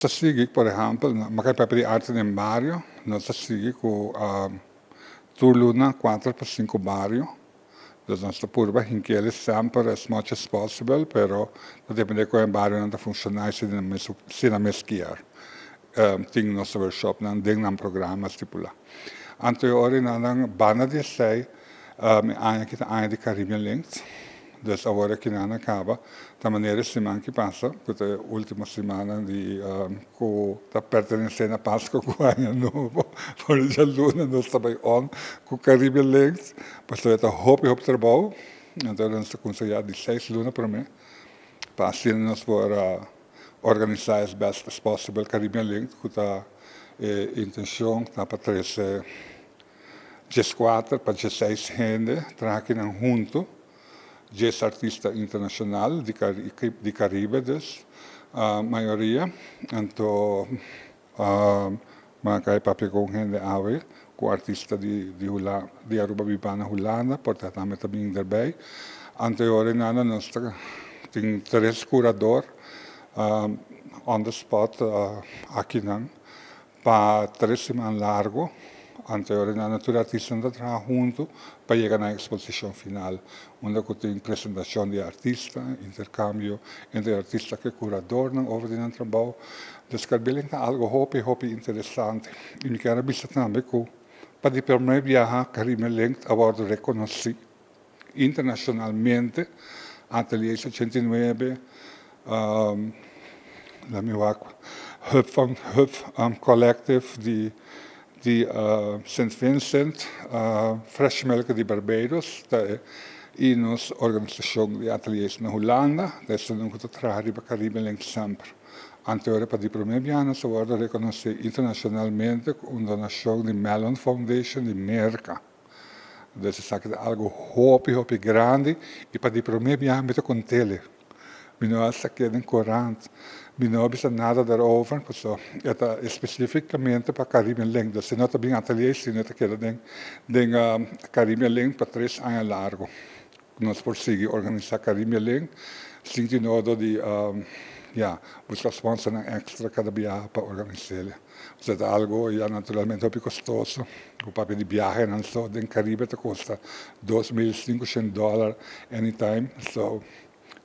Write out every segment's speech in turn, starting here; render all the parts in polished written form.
Ta sigui, por ehèmpel, m'a kai papia di arte den bario, nos ta sigui ku tur luna kuater pa sinku bario. Dus nos ta purba hink'el semper as much as possible, pero ta depende kon e barionan ta funshoná i si nan mes si nan mes kier tin nos workshopnan den nan programa stipulá. Anto e ora nan banda di esei e aña aki ta aña di Caribbean Links. Dus awor aki nan a kaba ta manera e siman ki pasa, ku ta e ultimo simannan di ku ta pertenesé na Pasko ku Aña Nobo, por djaluna nos ta bai on ku Caribbean Links, pasobra e ta hopi hopi trabou, anto nos ta kuminsá ya di seis luna promé pa asina nos por organisá as best as possible Caribbean Links ku ta e intenshon ta pa trese 14 pa 16 hende traha akinan huntu, 10 artista internashonal di di Karibe dus mayoria. Anto mi a kai papia ku un hende awe ku artista di di Hula di Aruba biba na Hulanda por ta tambe ta bin derbei. Anto e ora nan nos ta tin tres kurador on the spot akinan. Pa tres siman largo, anterior nan tur artistanan ta traha hunto pa yega na e exposicion final, unda cu tin presentacion di artista, intercambio entre artista cu e curadornan over di nan trabou. Dus Caribbean ta algo hopi hopi interesante y mi kier a bisa tambe cu pa di prome biaha Caribbean Link a wordo reconoci internacionalmente, Ateliers 89, laat mi wak, Hub van Hub Collective di di Sint Vincent, Fresh Milk di Barbados ta e y nos organisacion di ateliers na Hulanda ta esnan cu ta traha riba Caribbean Link semper. Anterior pa di prome biaha nos a wordo reconoci internacionalmente cu un donacion di Mellon Foundation di Merca. Dus esaki ta algo hopi hopi grandi y pa di prome biaha mi ta contele. Mi no a saké den corant, mi no a bisa nada daarover, paso e ta especificamente pa Caribbean Link. Dus si no ta bin atelier, si no ta keda den den Caribbean Link pa tres aña largo. Nos por sigui organisa Caribbean Link sin tin nodo di ya busca sponsornan extra cada biaha pa organis'el. Esei ta algo ya naturalmente hopi costoso. Ku papia di biahenan so den Caribe ta costa 2500 dollar anytime. So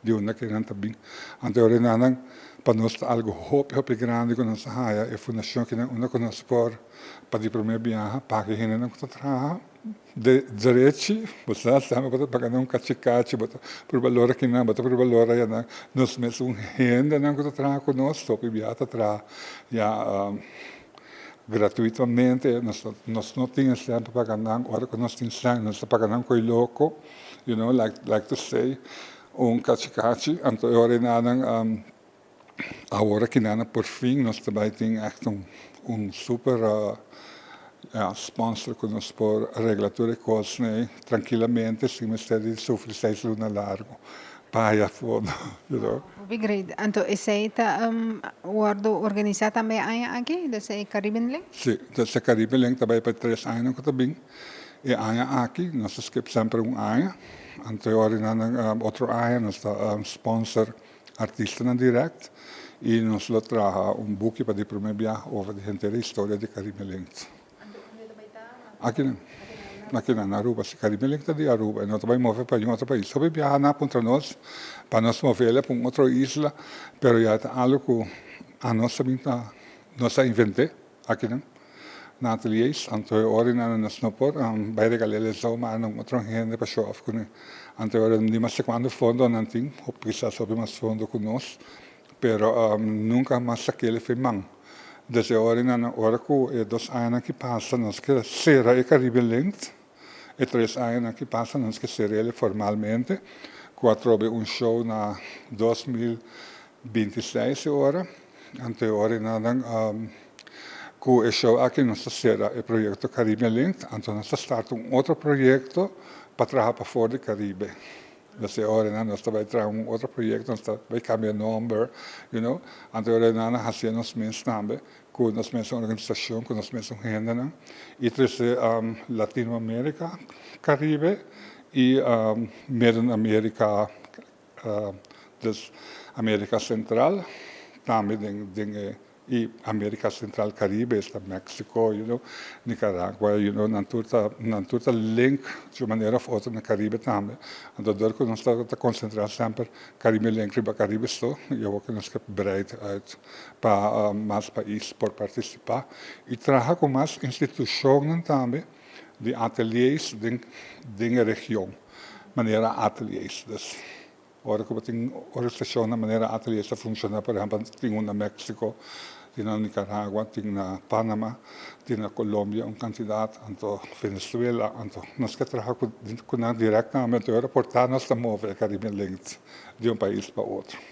di unda ke nan ta bin. Anto e ora nan pa nos ta algo hopi hopi grandi ku nos a haya e fundacion kinan unda ku nos por pa di prome biaha paga e hendenan ku ta traha. De derechi, bo sa sama bo ta paga nan un kachi kachi, bo ta purba lora kinan, bo ta purba lora yanan. Nos mesun hendenan ku ta traha ku nos, hopi bia ta traha ya gratuitamente, nos nos no tin e sèn pa paga nan, ora ku nos tin sèn nos ta paga nan ko'i loko, you know, like like to say un kachi kachi, anto e ora nan Awor aki nan por fin nos ta bai tin echt un un super sponsor ku nos por regla tur e kosnan trankilamente sin mester di sufri seis luna largo pa haya fondo, you know. Hopi great. Anto esei ta wordo organisa tambe e aña aki, dus e Caribbean Link? Si, dus e Caribbean Link ta bai pa e tres añanan ku ta bin. E aña aki nos ta skip semper un aña, anto e ora nan otro aña nos ta sponsor Artistanan direct y nos lo traha un buki pa di prome biaha over di henter e historia di Caribbean Links. Akinan, akinan na Aruba. Si Caribbean Links ta di Aruba e no ta bay move pa niun otro pais. Hopi biaha nan a puntra nos pa nos movele pa un otro isla, pero ya ta algo cu anos ta bin ta, nos a invente. Akinan na ateliers, anto e ora nan nos no por bai regal'é zomaar na un otro hende pa show off kuné. Anto e ora di mas cuando fondo nan tin, kisas hopi mas fondo ku nos, pero nunca mas sak'é fe man. Desde e ora nan, ora ku e dos añanan ki pasa nos ke sera e Caribbean Link, e tres añanan ki pasa nos ke ser'el formalmente, ku atrobe un show na 2026 e ora. Anto e ora nan ku e show aki nos ta sera e proyekto Caribbean Link, anto nos ta starta un otro proyekto pa traha pafor di Caribe. Dus e ora nan nos ta bai traha un otro proyekto, nos ta bai kambia nomber, you know. Anto e ora nan a hasié nos mes tambe ku nos mesun organisashon, ku nos mesun hendenan i trese Latino Amerika, Caribe i Midden Amerika. Dus Amerika Sentral tambe den den e I Amerika Sentral, Karibe, esta Mexico, Nicaragua, nan tur ta link di un manera òf otro na Karibe tambe. Anto dor ku nos ta konsentrá semper Caribbean Link riba Karibe so, i awor ku nos ke breid uit pa mas pais por partisipá i traha ku mas institushonnan tambe di ateliers den e region, manera ateliers. Dus ora ku bo tin organisashonnan manera ateliers ta funshoná, por ehèmpel tin un na Mexico, tin na Nicaragua, tin na Panama, tin na Colombia un kantidat, anto Venezuela, anto nos ke traha ku nan direktamente, ora por ta nos ta move e Caribbean Link di un pais pa otro.